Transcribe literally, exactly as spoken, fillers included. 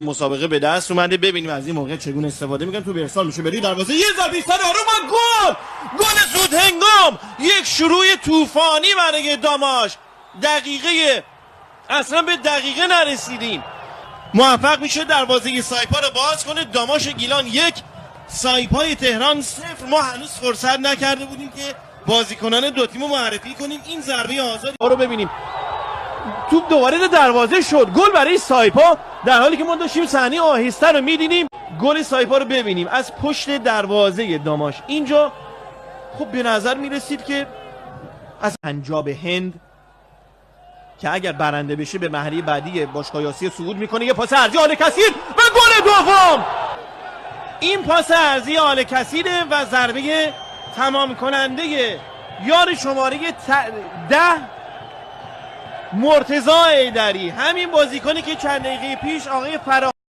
مسابقه به دست اومده. ببینیم از این موقع چگونه استفاده می‌کنه. توپ ارسال می‌شه به روی دروازه، یه ضربهٔ سر آروم و گل! گل زود هنگام، یک شروع طوفانی برای داماش. دقیقهٔ، اصلاً به دقیقه نرسیدیم، موفق می‌شه دروازهٔ سایپا رو باز کنه. داماش گیلان یک، سایپای تهران صفر. ما هنوز فرصت نکرده بودیم که بازیکنان دو تیم رو معرفی کنیم. این ضربهٔ آزاد رو ببینیم، توپ وارد دروازه شد، گل برای سایپا، در حالی که ما داشتیم صحنهٔ آهسته رو می‌دیدیم. گل سایپا رو ببینیم از پشت دروازهٔ داماش. اینجا خب به نظر می‌رسید که از پنجاب هند که اگر برنده بشه به مرحلهٔ بعدی باشگاهی آسیا صعود می‌کنه. یه پاس عرضی آل کثیر و گل دوم. این پاس عرضی آل کثیره و ضربهٔ تمام کنندهٔ یار شمارهٔ ت-، ده، مرتضی حیدری، همین بازیکنی که چند دقیقهٔ پیش آقای فرا